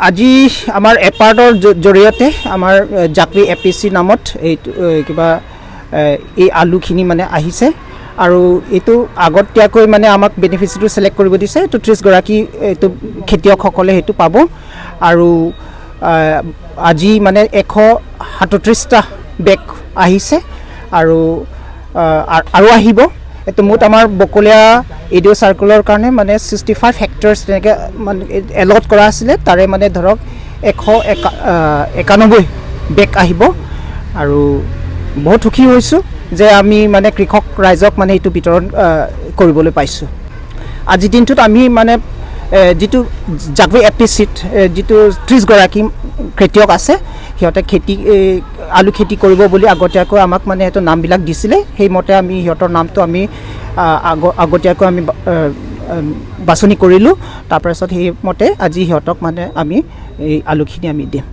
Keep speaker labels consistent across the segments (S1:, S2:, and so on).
S1: আজি আমাৰ এপাৰ্টৰ জৰিয়তে আমাৰ জাকৰি এ পি চি নামত এইটো কিবা এই আলুখিনি মানে আহিছে আৰু এইটো আগতীয়াকৈ মানে আমাক বেনিফিচিটো ছিলেক্ট কৰিব দিছে। এইটো 30 গৰাকী এইটো খেতিয়কসকলে সেইটো পাব আৰু আজি মানে 137টা বেগ আহিছে আৰু আৰু আহিব। এইটো মুঠ আমাৰ বকলীয়া এ ডি অ' চাৰ্কলৰ কাৰণে মানে 65 হেক্টৰ্ছ তেনেকৈ মানে এলট কৰা আছিলে। তাৰে মানে ধৰক 191 বেগ আহিব আৰু বহুত সুখী হৈছোঁ যে আমি মানে কৃষক ৰাইজক মানে এইটো বিতৰণ কৰিবলৈ পাইছোঁ। আজিৰ দিনটোত আমি মানে যিটো জাগৰি এ পি চিত যিটো 30 গৰাকী খেতিয়ক আছে, সিহঁতে খেতি আলু খেতি কৰিব বুলি আগতীয়াকৈ আমাক মানে সেইটো নামবিলাক দিছিলে। সেইমতে আমি সিহঁতৰ নামটো আমি আগতীয়াকৈ আমি বাছনি কৰিলোঁ। তাৰপাছত সেইমতে আজি সিহঁতক মানে আমি এই আলুখিনি আমি দিম।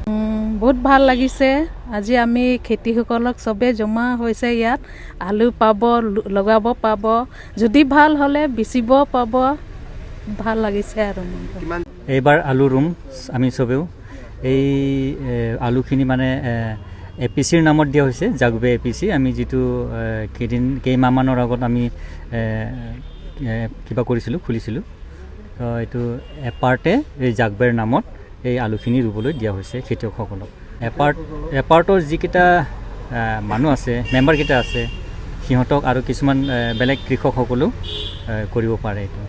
S2: বহুত ভাল লাগিছে। আজি আমি খেতিসকলক চবে জমা হৈছে ইয়াত। আলু পাব, লগাব পাব, যদি ভাল হ'লে বেচিব পাব। ভাল লাগিছে আৰু মনটো।
S3: এইবাৰ আলু ৰুম আমি চবেও। এই আলুখিনি মানে এ পি চিৰ নামত দিয়া হৈছে, জাগবে এ পি চি। আমি যিটো কেইদিন কেইমাহমানৰ আগত আমি এ, এ, কিবা কৰিছিলোঁ, খুলিছিলোঁ। তো এইটো এপাৰ্টে এই জাগবেৰ নামত এই আলুখিনি ৰুবলৈ দিয়া হৈছে খেতিয়কসকলক। এপাৰ্টৰ যিকেইটা মানুহ আছে, মেম্বাৰকেইটা আছে, সিহঁতক আৰু কিছুমান বেলেগ কৃষকসকলেও কৰিব পাৰে এইটো।